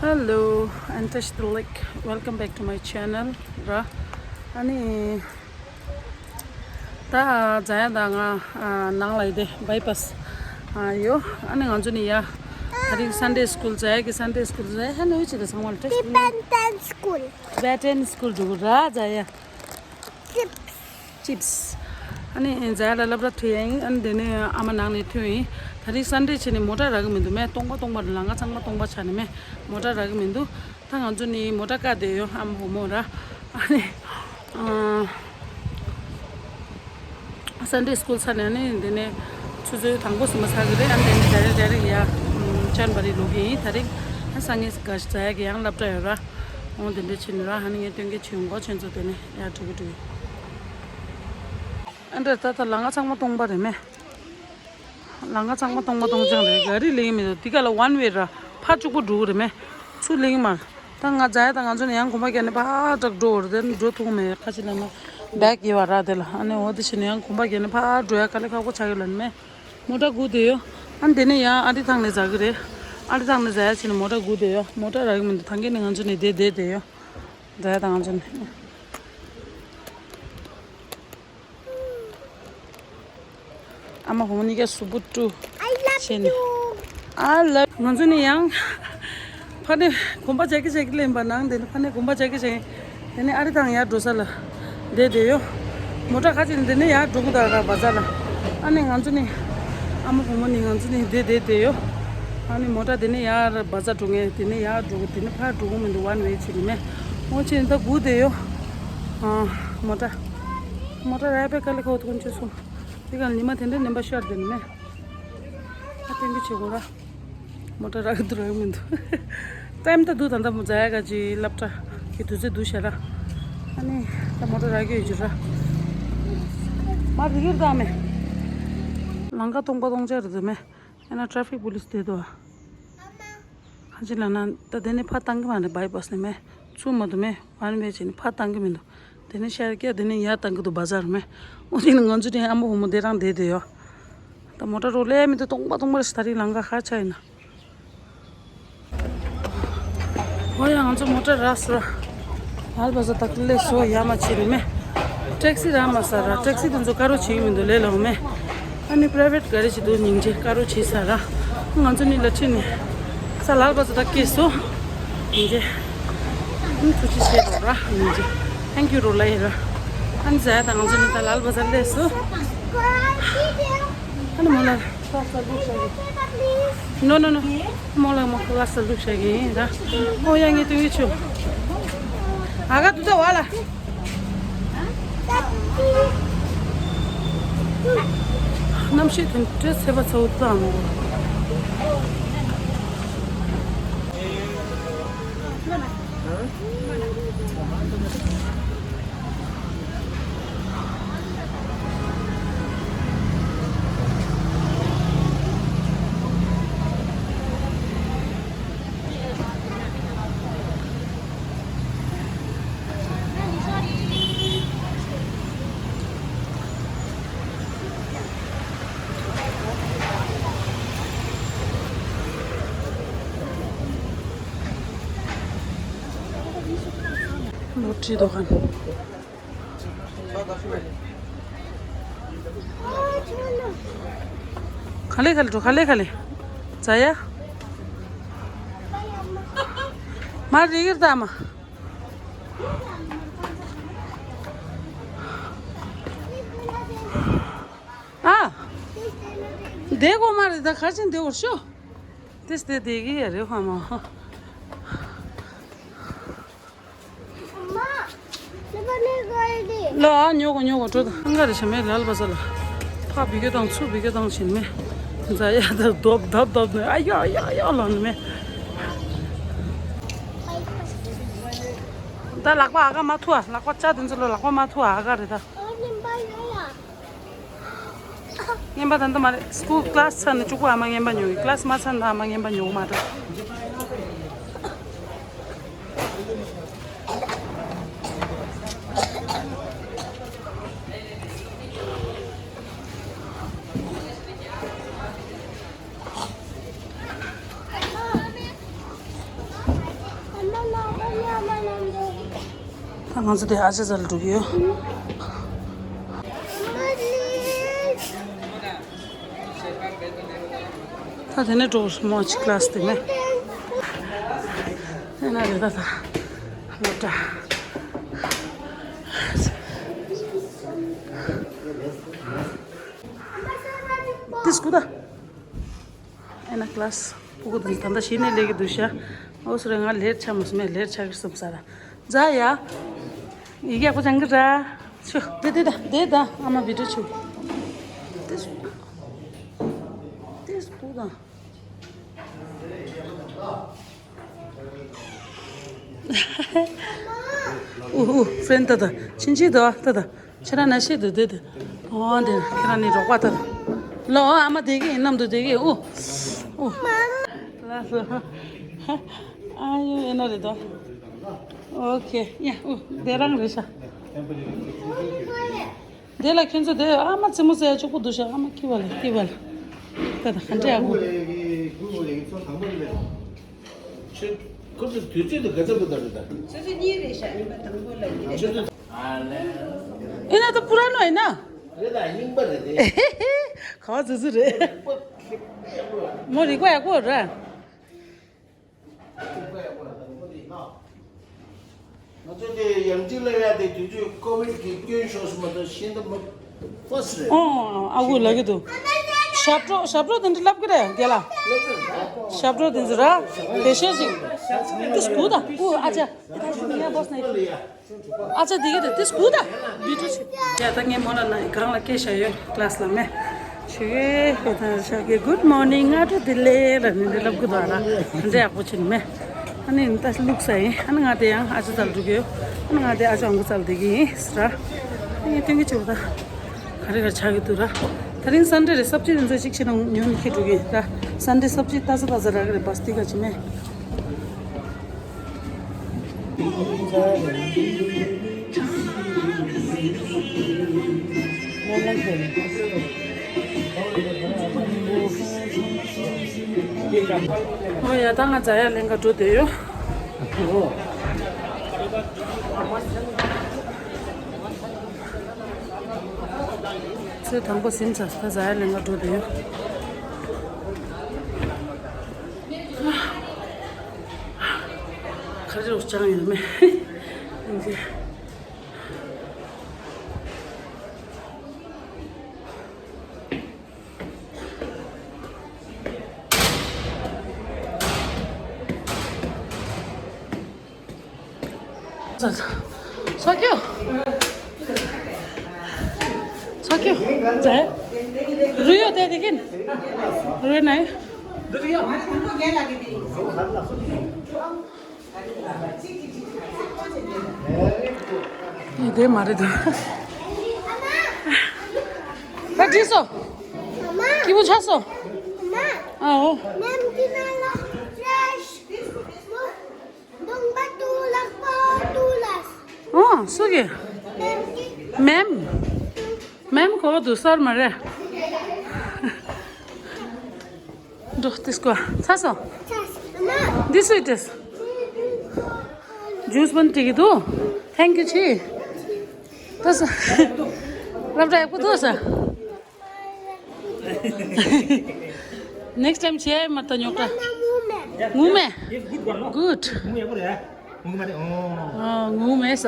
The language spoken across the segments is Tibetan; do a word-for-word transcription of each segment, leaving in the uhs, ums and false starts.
Hello, and touch the like. Welcome back to my channel. ར། ཨ་ནི། ད་ཛ་ཡ་དང་ང་ནང་ལ་ཡི་དེ་བྷའི་པཱས་ཡོ། ཨ་ནི་ང་ཚོ་ནི་ཡ། ད་རིང་སན་ཌེ་སི་ཀུལ་ཛ་ཡ་གི་སན་ཌེ་སི་ཀུལ། ཛ་ཡ་ཧ་ནོ་ཡི་ཅི་དེ་ཚང་མ་ལ་ཊེག་སི་Tibetan school. Tibetan school འགྲོ་གི་ར་ཛ་ཡ། Chips. Chips. ཨ་ནི་ཛ་ཡ་ལ་སློབ་གྲྭ་ཐོན་ཡ་ཡིན། ཨ་ནི་དེ་ནས་ཨ་མ་ནང་ནས་ཐོན་ཡིན། ད་རིང་སན་ཌེ་བྱས་ནས་མོ་ཊ་རག་གི་མི་འདུག་མེ་སྟོང་པ་སྟོང་པ་རེད། ལམ་ཁ་ཚང་མ་སྟོང་པ་ཆགས་ནས་མེ་མོ་ཊ་རག་གི་མི་འདུག་ད་ང་ཚོ་ནི་མོ་ཊ་བཀག་བསྡད་ཡོད། ཨ་མ་བུ་མོ་ར། ཨ་ནི། ཨ། སན་ཌེ་སི་ཀུལ་ཚར་ནས་ནི་འདི་ནས་ཆུ་ཚོད་དང་པོ་ཟིན་པ་ཚར་གི་རེད། ཨ་ནི་དེ་ནས་ཌའི་རེག་ཌའི་རེག་ཡ་ཅན་བ་རི་ལོག་གི་ཡིན། ད་རེས་ཨ་སང་ཉིན་ག་ཟ་ཡ་གི་ཡང་སློབ་གྲྭ་ཡོད་ར། འོ་དེ་འདྲ་བྱས་ནས་ར། ཨ་ནི་ངས་སྟོན་གི་བྱེད་འགོ་ཁྱེད་ཚོ་དེ་ནས་ཡར་འགྲོ་གི་འགྲོ་གི། ཨ་འདྲ་ད་ལྟ་ལམ་ཁ་ཚང་མ་སྟོང་པ་རེད་མེ། ལམ་ཁ་ཚང་མ་སྟོང་པ་སྟོང་རྐྱང་རེད། ག་རེ་ལེན་གི་མི་འདུག་འདི་ག་ལ་ཝན་ཝེ་ར། ཕར་གཅིག་པུ་འགྲོ་གི་རེད་མེ། ཚུར་ལེན་གི་མ་རེད། ད་ང་ཛ་ཡ་དང་ང་ཚོ་ནས་ཡང་གོམ་པ་བརྒྱབ་ནས་ཕར་དྲག་འགྲོ་བ་རེད། དེ་འགྲོ་ཐུབ་མེད། ཁ་ཅིག་ལ་ན་བེག་ཡོད་པ་ར། དེ་ལ་ཨ་ནི་འོ་དེ་བྱས་ནས་ཡང་གོམ་པ་བརྒྱབ་ནས་ཕར་འགྲོ་ཡ་དཀའ་ལས་ཁག་པོ་ཆགས་ཀྱི་ལ་ནི་མེ། མོ་ཊ་སྒུག་བསྡད་ཡོད། ཨ་ནི་དེ་ནས་ཡང་ཨ་རི་ཐང་ནས་ཛ་གི་རེད། ཨ་རི་ཐང་ནས་ཛ་ཡ་བྱས་ནས་མོ་ཊ་སྒུག་བསྡད་ཡོད། མོ་ཊ་རག་གི་མི་འདུག་ཐང་གི་ནས་ང་ཚོ་ནས་བསྡད་བསྡད་བསྡད་ཡོད། ཛ་ཡ་དང་ང་ཚོ་ནས། ཨ་མ་བུ་མོ་གཉིས་ཀ་སུ་བུ་ཏུ། I love you. བྱས་ནས། ཨ་ལ། ང་ཚོ་ནི་ཡང་། ཕ་ནས་གོམ་པ་རྒྱག་གི་རྒྱག་གི་ལེན་པ་ནང་དེ་ནི་ཕ་ནས་གོམ་པ་རྒྱག་གི་རྒྱག་གི། དེ་ནས་ཨ་རི་ཐང་ཡར་འགྲོ་ས་ལ། བསྡད་བསྡད་ཡོད། མོ་ཊ་ཁ་ཅིག་ནི་དེ་ནས་ཡར་འགྲོ་གི་འདུག་ར་བ་ཛ་ལ། ཨ་ནི་ང་ཚོ་ནི། ཨ་མ་བུ་མོ་ནི་ང་ཚོ་ནི་བསྡད་བསྡད་བསྡད་ཡོད། ཨ་ནི་མོ་ཊ་དེ་ནས་ཡར་བ་ཛ་འགྲོ་ངེས་དེ་ནས་ཡར་འགྲོ་གི་དེ་ནས་ཕར་འགྲོ་གི་མི་འདུག་ཝན་ཝེ་བྱས་ནས་མེ། འོ་བྱས་ནས་ད་སྒུག་བསྡད་ཡོད། ཨ། མོ་ཊ། མོ་ཊ་རག་པའི་དཀའ་ལས་ཁག་པོ་ཐོན་བྱུང་སོང་། དེ་ག་ཉི་མ་དེ་འདྲ་ནིམ་པ་ཤར་དེ་ནི་མེད། ཨ་བསྟན་པའི་བྱེད་སྒོ་ར། མོ་ཊ་རག་གི་འདུག་རག་གི་མི་འདུག་ཊའིམ་ད་འདུག་ད་ལྟ་མོ་ཛ་ཡ་ག་ཅི་སློབ་གྲྭ་གི་དུས་ཚོད་འདུག་ཤག་ར། ཨ་ནི་ད་མོ་ཊ་རག་གི་ཡོད་ཀྱི་ར། མ་རི་གིར་ད་མེ། ལམ་ཁ་སྟོང་པ་སྟོང་ཆ་རེད་དོ་མེ། ཨ་ན་ཊ་ར་ཕིག་པུ་ལིས་དེ་དོ། ཁ་ཅིག་ལ་ན་ད་དེ་ནས་ཕར་བཏང་གི་མ་རེད། བྷའི་པཱས་ནས་མེ། ཚུར་མ་འདུག་མེ། ཝན་ཝེ་བྱས་ནས་ཕར་བཏང་གི་མི་འདུག་དེ་ནས་ཤར་སྐྱ་དེ་ནས་ཡར་བཏང་གི་འདུག་བ་ཛར་མེ། འོ་དེ་ནས་ང་ཚོ་དེ་ཨ་མ་བུ་མོ་དེ་རང་བསྡད་བསྡད་ཡོད། ད་མོ་ཊ་རོ་ལས་མི་འདུག་སྟོང་པ་སྟོང་པ་རེད། ད་རིང་ལམ་ཁ་ཧ་ཆ་ཡིན་ན། འོ་ཡ་ང་ཚོ་མོ་ཊ་རག་སོང་། ལཱལ་བ་ཛར་ད་ག་ལེ་སོ་ཡ་མ་ཆེ་རེད་མེ། ཊེག་སི་རག་མ་ས་ར། ཊེག་སི་དེ་ཚོ་དཀའ་རོགས་བྱེད་ཀྱི་མི་འདུག་ལས་སླ་བོ་མེ། ཨ་ནི་པ་རའི་ཝེ་ཊི་ག་རེ་ཞིག་འདུག་སྙིང་རྗེ་དཀའ་རོགས་བྱེད་ས་ར། ང་ཚོ་ནི་ལ་ཁྲིད་ནས་ས་ལཱལ་བ་ཛར་ད་སྐྱེས་སོ། སྙིང་རྗེ། ཨ་ནི་ཐུགས་རྗེ་ཆེ་རོགས་ར་སྙིང་རྗེ། Thank you རོགས་ལ་ཡིན་ར། ཨ་ནི་ཟ་ཡ་ད་ང་ཚོ་ནི་ད་ལཱལ་བ་ཛར་སླེབས་སོ། ཨ་ནི་མོ་ལ་ཁ་ས་ལུག་ཤ་གི། No, no, no. མོ་ལ་མོ་ཁ་ས་ལུག་ཤ་གི་ཡིན་ར། ཨོ་ཡ་ངས་དུང་གི་ཆུ། ཨ་ག་དུ་ད་བ་ལ། གནམ་གཤིས་དེ་འདྲའི་ཚ་བ་ཚ་བོ་དང་། ལོ་ཊི་རི་དོ་ཁན། ག་ལེ་ག་ལེ་འགྲོ། ག་ལེ་ག་ལེ། ཛ་ཡ། མ་རི་གིར་ད་མ། ཨ། བསྡད་དགོས་མ་རེད། ད་ག་ཅིན་བསྡད་དགོས་ཤོ། དེ་སྟེ་བསྡད་ཀྱི་ཡ་རེད་ཧ་མ། ལོ་ཨ་ཉོ་གོ་ཉོ་གོ་འགྲོ་ད། ཨང་ག་རེ་བྱེད་མེད་ལཱལ་བ་ཛར་ལ། ཕ་བི་གེ་དང་ཚུ་བི་གེ་དང་བྱེད་མེད། ཛ་ཡ་ད་རྡོབ་རྡོབ་རྡོབ་ནས་ཨ་ཡོ་ཨ་ཡོ་ཨ་ཡོ་ལོ་ནི་མེད། ད་ལག་པ་ཨ་ག་མ་ཐུ་ཨ། ལག་པ་ལྕགས་དེ་ཚོ་ལོ་ལག་པ་མ་ཐུ་ཨ། ཨ་ག་རེད་ད། རྔན་པ་ད་ལྟ་མ་རེད། སྐུལ་ཀླ་སི་ཚར་ནས་གཅིག་པུ་ཨ་མ་རྔན་པ་ཉོ་གི། ཀླ་སི་མ་ཚར་ན་ཨ་མ་རྔན་པ་ཉོ་གི་མ་རེད། ང་ཚོ་དེ་ཨ་ཅག་ཚ་ལ་འགྲོ་གི་ཡོད། ད་དེ་ནས་འགྲོ་མོ་ཅིག་ཀླ་སི་དེ་ནས། དེ་ན་རེ་ད་ད་སློབ་གྲྭ། དེ་སྐུ་ད། ཨེ་ན་ཀླ་སི་སྤུ་གུ་དང་ད་ལྟ་གཞི་ནས་ལས་ཀྱི་འདུག་ཤག་འོ་སོ་རེ། ང་ལེ་ཊི་ཆགས་མ་སོང་། མེད་ལེ་ཊི་ཆགས་ཀྱི་སོང་ས་ར། ཛ་ཡ། ཡི་གེ་ཡག་པོ་སྦྱང་གི་ར། ཆུ། དེ་དེ་ད་དེ་ད་ཨ་མ་བི་ཌིའོ་ཆུ། དེ་སུ། དེ་སུ་ད། ཨུ་ཧུ། ཧྥི་རེན་ཌི་ད་ད། ཕྱིན་ཆད་ད་ད་ད། ཁྱེད་རང་ན་ཤེས་འདུག་དེ་དེ། ཨོ་དེ་ཁྱེད་རང་ནི་རོགས་པ་ད། ལོ་ཨ་མ་དེ་གི་ཡིན་ནམ་འདུག་དེ་གི་ཨུ། ཨུ། ལ་སོ། ཨ་ཡོ་ཨེ་ན་རེད་དོ། ཨོ་ཁེ། ཡ་ཨུ་དེ་རང་རེད་ཤག་དེ་ལ་ཁྱོད་ཚོ་དེ་ཨ་མ་རྩེད་མོ་རྩེ་ཡ་ལྕོགས་པོ་འདུག་ཤག་ཨ་མ་ཁྱི་བ་ལ་ཁྱི་བ་ལ། ད་ད་ག་འདྲ་ཡག་པོ། ཁྱོད་ཁོ་ཚོ་དུས་ཚོད་དུ་ག་ཚོད་པོ་ད་རེད་ད། ཆུ་ཚོད་གཉིས་རེད་ཤག་ཉི་མ་དང་པོ་ལ་ཡིན་རེད། ཆུ་ཚོད། ཨེ་ན་ད་པུ་ར་ནོ་ཨེ་ན། རེད་ད། རྙིང་པ་རེད་དེ། ག་བ་ཙི་ཙི་རེད། མོ་རིག་པ་ཡག་པོ་རེད། ང་ཚོ་དེ་ཡང་ཅི་ལ་ཡ་དེ་དུས་ཚོད་ཀོ་བིད་ཀྱི་སྐྱོན་ཤོར་སོང་མ་གཏོགས་ཤིན་ཏུ་མི་ཕ་སི་རེད། ཨོ་ཨ་ཁུ་ལ་གི་འདུག་ཞབས་བྲོ་ཞབས་བྲོ་དེ་འདྲ་ལབ་གི་རེད་རྒན་ལགས། ཞབས་བྲོ་དེ་ཚོ་ར་དེ་ཤེས་ཤིག་ཏུ་སྐུ་ད་སྐུ་ཨ་ཅག་ཨ་ཅག་དེ་ག་དེ་ཏུ་སྐུ་ད་བི་ཏུ་ཅི་ཡ་ད་ངས་མོ་ལ་ན་གང་ལ་སྐད་བཤད་ཡོད་ཀླ་སི་ལ་མེ། ཆེ་ཤག་གི་Good morning སྔ་དྲོ་བདེ་ལེགས་ལ་ནི་འདི་ལབ་གི་འདུག་ཨ་ར། འདི་ཡག་པོ་ཆེ་ནི་མེ། ཨ་ནི་ད་བླུགས་ས་ཡིན། ཨ་ནི་ང་དེ་ཡང་ཨ་ཅག་ཚ་ལ་འགྲོ་གི་ཡོད། ཨ་ནི་ང་དེ་ཨ་ཅག་ཨང་ཀི་ཚ་ལ་བསྡད་ཀྱི་ཡིན་ཟེར་ར། ཨ་ནི་སྟོན་གི་བྱེད་པ་ད་ག་རེ་ག་རེ་ཆགས་ཀྱི་འདུག་ར། ད་རིང་སན་ཌེ་རེད། སབ་ཅི་དེ་ཚོ་གཅིག་བྱས་ན་ཉོ་ནི་ཁྱེར་འགྲོ་གི་ཡིན་ད། སན་ཌེ་སབ་ཅི་ཏ་ཚ་ཏ་ཚ་རག་གི་རེད། བ་སྟི་ག་ཅི་མེ། ཨོ་ཡ་ད་ང་ཛ་ཡ་ལེན་ག་འགྲོ་བསྡད་ཡོད། ཚེ་དང་པོ་ཟིན་ཚར། ད་ཛ་ཡ་ལེན་ག་འགྲོ་བསྡད་ཡོད། ག་རེ་རུ་ཅང་ཡོད་མེད། ཚོ་ཁྱོད། ཚོ་ཁྱོད། རུ་ཡོད་དེ་དེ་གིན། རུ་ནའི། ཡིན་དེ་མ་རེད་དོ། ད་བྲིས་སོ། སྐྱིད་པོ་ཆགས་སོ། ཨའོ། ཨོ་སུ་གི། མེམ། མེམ་གོ་དུ་སར་མ་རེད། འགྲོ་ཏིས་ཀོ་ཚ་སོ། འདི་སུ་ཡིས། ཇུས་བན་ཏི་གི་དུ། Thank you ཆི། ཏོ་སོ། ལབ་འདྲ་ཡག་པོ་ཏོ་སོ། Next time ཆེ་མ་ཏ་ཉོག་ཏ། ངུ་མེ། Good. ངུ་མེ་ས།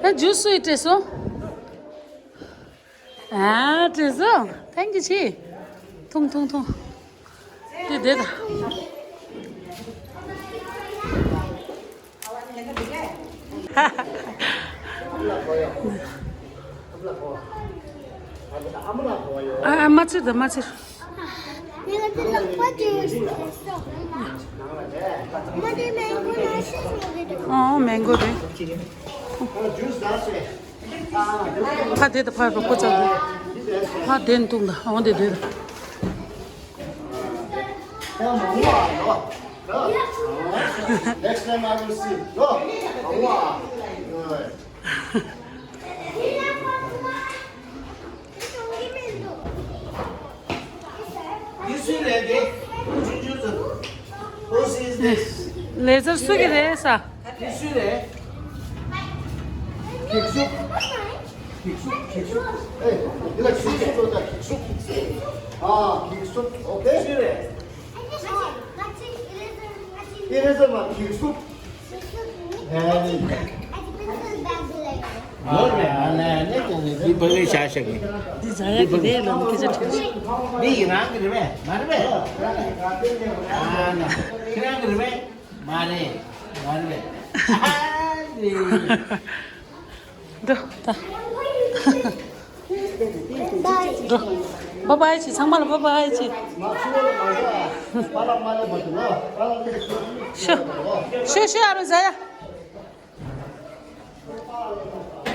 ཨ་ཇུས་སུ་ཡིས་སོ། ཨ་དྲི་སོ། Thank you ཆི། ཐུང་ཐུང་ཐུང་། དེ་དེ་ད། ཨ་ཨ་མ་ཚིར་ད་མ་ཚིར། ཨོ་མེང་གོ་རེད། ཕ་དེ་ད་ཕ་རོགས་པོ་ཚ་དེ། ཕ་དེ་འདུག་ད་འོང་དེ་དེ་ད། Next time I will see. Go. Good. This will end it. Who is this? Laser སུ་གི་རེད་ས། This will end. འགྱིག་སུབ། འགྱིག་སུབ། འགྱིག་སུབ། ཨེ། འདི་ལ་འགྱིག་སུབ་ཟེར་ད། འགྱིག་སུབ། ཨ། འགྱིག་སུབ། ཨོ་ཁེ། ཨི་རེ་ཟར་མ། འགྱིག་སུབ། ཨེ། འདི་ཕ་གི་བྱ་བཞག་གི། འདི་ཛ་ཡ་གི་རེད་ལ། འདི་སྐད་ཆ་དྲིས། འདི་ཡི་རང་གི་རེད་པས། མ་རེད་པས། ཨ་ན། ཁྱེད་རང་གི་རེད་པས། མ་རེད། མ་རེད་པས། ཨ་རེད། འགྲོ་ད། འགྲོ། བཱའི་བཱའི་བྱེད། ཚང་མ་ལ་བཱའི་བཱའི་བྱེད། ཤོ། ཤོ་ཤོ། ཨ་རོ་ཛ་ཡ།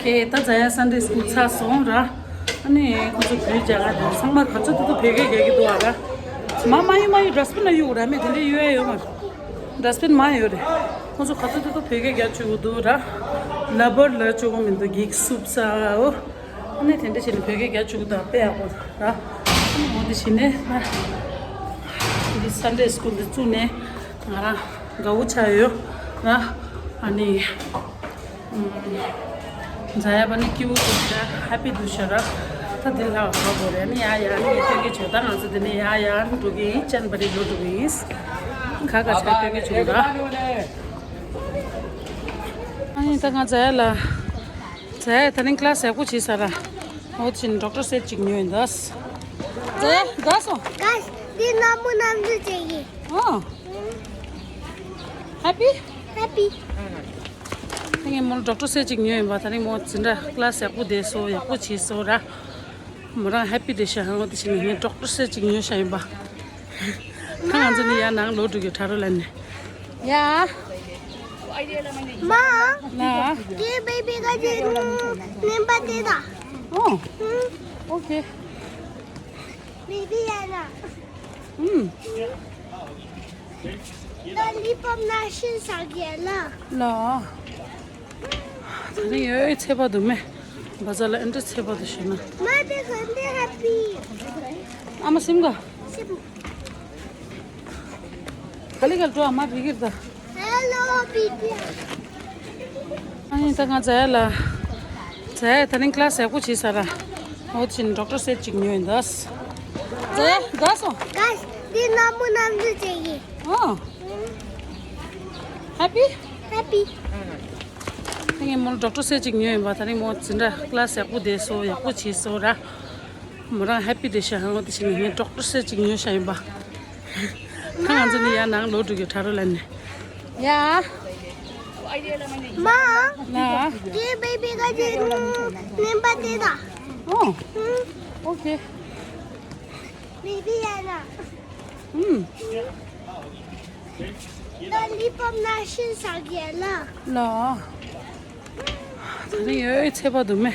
ཁེ་ད་ཛ་ཡ་སན་ཌེ་སི་ཀུལ་ཚར་སོང་ར། ཨ་ནི་ཁོ་ཚོ་བོད་རྒྱ་གར་དེ་ཚང་མ་ག་ཚོད་ཐུབ་ཐུབ་བོད་སྐད་རྒྱག་གི་འདུག་ཨ་ར། མ་མ་ཡོད་མ་ཡོད། ཌ་སི་པིན་ན་གཡུག་ར། མི་དེ་འདྲ་གཡུག་ཡ་ཡོད་མ་རེད། ཌ་སི་པིན་མ་ཡོད་རེད། ཁོ་ཚོ་ག་ཚོད་ཐུབ་ཐུབ་བོད་སྐད་རྒྱག་བཅུག་གི་འདུག་ར། ལ་བར་ལ་བཅུག་གི་མི་འདུག་འགྱིག་སུབ་ས་འོ། ཨ་ནི་དེ་འདྲ་བྱས་ནས་བོད་སྐད་རྒྱག་བཅུག་གི་འདུག་དཔེ་ཡག་པོ་ར། ཨ་ནི་འོ་དེ་བྱས་ནས་ན། འདི་སན་ཌེ་སི་ཀུལ་འདི་བཙུགས་ནས་ང་རང་དགའ་བོ་ཆགས་ཡོད་ར། ཨ་ནི། ཛ་ཡ་བ་ནི་སྐྱིད་པོ་འདུག་ཤག་ཧེ་པི་འདུག་ཤག་ར། ད་འདི་ལྷག་ག་པོ་རེད། ཨ་ནི་ཡ་ཡ་ཨ་ནི་སྟོན་གྱི་བྱོས། ད་ང་ཚོ་འདི་ནས་ཡ་ཡ་ཨ་ནི་འགྲོ་གི་ཡིན། ཅན་པ་རི་ལོ་འགྲོ་གི་ཡིན། ག་ག་ཆ་སྟོན་གྱི་བྱོས་ར། ཨ་ནི་ད་ང་ཛ་ཡ་ལ། ཛ་ཡ་ད་རིང་ཀི་ལ་སི་ཡག་པོ་བྱས་ས་ར། འོ་ཅིན་ཌོག་ཊར་སེཊ་ཅིག་ཉོས་ཡིན་ད། ཛ་ཡ་ད་སོང་། ག་འདི་ནམ་མོ་ནམ་དུ་བྱེད་ཀྱི། ཨོ། ཧེ་པི། ཧེ་པི། ད་ངས་མོ་ལ་ཌོག་ཊར་སེཊ་ཅིག་ཉོས་ཡིན་པ། ད་རིང་མོ་འཛིན་གྲྭ་ཀི་ལ་སི་ཡག་པོ་བསྡད་སོང་། ཡག་པོ་བྱས་སོང་ར། མོ་རང་ཧེ་པི་རེད་ཤག་ཧང་། འོ་དེ་བྱས་ནས་ངས་ཌོག་ཊར་སེཊ་ཅིག་ཉོས་བཞག་ཡིན་པ། ད་ང་ཚོ་ནི་ཡར་ནང་ལོག་འགྲོ་གི། ཁྲ་རོ་ལ་ནི། ཡ། མ། ལ། དེ་བེ་བི་ག་ཅི་ནིམ་པ་དེ་ད། ཨོ། ཨོ་ཁེ། བེ་བི་ཡ་ན། ཨུམ། ད་ལི་པམ་ན་ཤིན་ས་གི་ལ། ལ། ད་རིང་ཡོད་ཚད་པ་འདུག་མེ། བ་ཛ་ལ་ཨེ་འདྲ་ཚད་པ་འདུག་ཤེ་ན། མ་དེ་ཁོ་འདི་ཧེ་པི། ཨ་མ་སིམ་ག། སིམ། ག་ལི་ག་ལི་འགྲོ་ཨ་མ་བི་གིར་ད། ཧེ་ལོ་བི་གིར། ཨ་ནི་ད་ང་ཛ་ཡ་ལ། ཛ་ཡ་ད་རིང་ཀི་ལ་སི་ཡག་པོ་བྱས་ས་ར། འོ་དེ་བྱས་ནས་ཌོག་ཊར་སེཊ་ཅིག་ཉོས་ཡིན་ད། ཛ་ཡ་ད་སོང་། ག་འདི་ནམ་མོ་ནམ་དུ་བྱེད་ཀྱི། ཨོ། ཧེ་པི། ཧེ་པི། ད་ངས་མོ་ལ་ཌོག་ཊར་སེཊ་ཅིག་ཉོས་ཡིན་པ། ད་རིང་མོ་འཛིན་གྲྭ་ཀི་ལ་སི་ཡག་པོ་བསྡད་སོང་། ཡག་པོ་བྱས་སོང་ར། མོ་རང་ཧེ་པི་རེད་ཤག་ཧང་། འོ་དེ་བྱས་ནས་ངས་ཌོག་ཊར་སེཊ་ཅིག་ཉོས་བཞག་ཡིན་པ། ད་ང་ཚོ་ནི་ཡར་ནང་ལོག་འགྲོ་གི། ཁྲ་རོ་ལ་ནི། ཡ། མ། ལ། དེ་བེ་བི་ག་ཅི་ནིམ་པ་དེ་ད། ཨོ། ཨོ་ཁེ། བེ་བི་ཡ་ན། ཨུམ། ད་ལི་པམ་ན་ཤིན་ས་གི་ལ། ལ། ད་རིང་ཡོད་ཚད་པ་འདུག་མེ།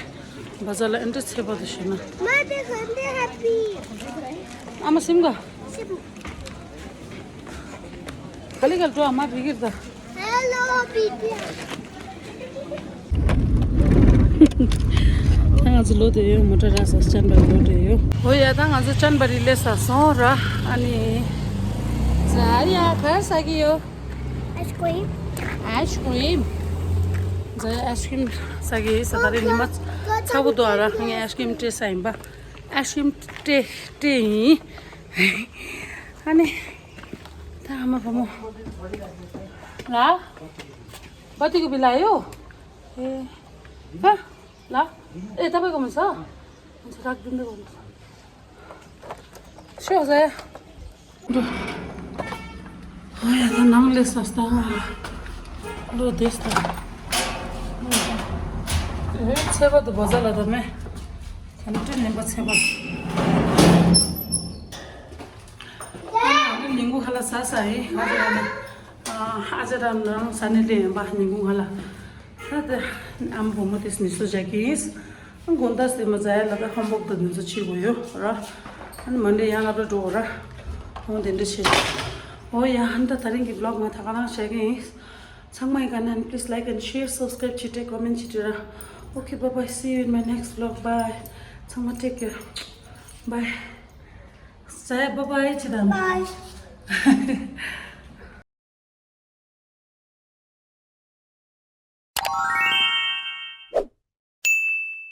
བ་ཛ་ལ་ཨེ་འདྲ་ཚད་པ་འདུག་ཤེ་ན། མ་དེ་ཁོ་འདི་ཧེ་པི། ཨ་མ་སིམ་ག། སིམ། ག་ལི་ག་ལི་འགྲོ་ཨ་མ་བི་གིར་ད། ཧེ་ལོ་བི་གིར། ད་ང་ཚོ་ལོག་འགྲོ་ཡོད། མོ་ཊ་རག་ས་ཅན་པ་རི་ལོག་འགྲོ་ཡོད། འོ་ཡ། ད་ང་ཚོ་ཅན་པ་རི་སླེབས་ས་སོང་ར། ཨ་ནི། ཛ་ཡ་ག་རེ་ཟ་གི་ཡོད། ཨའི་སི་ཀྲིམ། ཨའི་སི་ཀྲིམ། ཛ་ཡ་ཨའི་སི་ཀྲིམ་ཟ་གི་ཡིན་ས། ད་རེས་ཉི་མ་ཚ་པོ་འདུག་ཨ་ར། ངས་ཨའི་སི་ཀྲིམ་སྤྲད་ས་ཡིན་པ། ཨའི་སི་ཀྲིམ་སྤྲད་སྤྲད་ཡིན། ཨ་ནི། ད་ཨ་མ་བུ་མོ། ལ། བ་ཏི་གུ་བི་ལ་ཡོ། ཨེ། ཧ། ལ། ཨེ་ད་བའི་གོ་མི་ས། ང་ཚོ་རག་རྒྱུ་འདི་གོ་མི་ས། ཤོག་ཟེར། འགྲོ། ཨ་ཡ། ད་ནང་སླེབས་ས་ལྟ་བ་ལ། ལོ་དེ་ལྟ། ཨེ་ཚད་པ་འདུག་བ་ཛ་ལ་ད་མེ། ད་ནི་སྤྲིན་ནིམ་པ་ཚད་པ་འདུག་ཨ་ནི་ཉིན་གུང་ཁ་ལག་ཟ་ས་ཡིན། ང་ཚོ་ཨ་ནི་ཨ་ཅག་རང་ནང་ས་ནས་སླེབས་ཡིན་པ། ཉིན་གུང་ཁ་ལག་ད་ལྟ་ཨ་མ་བུ་མོ་དེས་ནི་སུ་བྱ་གི་ཡིན། དགོང་དག་སེ་མ་ཛ་ཡ་ལ་ད་ཧོམ་ཝོག་དང་དེ་ཚོ་བྱེད་དགོས་ཡོད་ར། ཨ་ནི་མན་ཌེ་ཡང་སློབ་གྲྭ་འགྲོ་དགོས་ར། འོ་དེ་འདྲ་བྱེད། འོ་ཡ། ཨ་ནི་ད་ད་རིང་གི་བི་ལོག་ང་ད་ག་རང་བྱེད་ཀྱི་ཡིན། ཚང་མ་ཡི་ག་ནས་please like and share, subscribe བྱེད་དྲེ། comment བྱེད་དྲེ་ར། Okay, bye bye, see you in my next vlog. Bye. ཚང་མ་take care. Bye. ཛ་ཡ་bye bye བྱེད་དང་། Bye.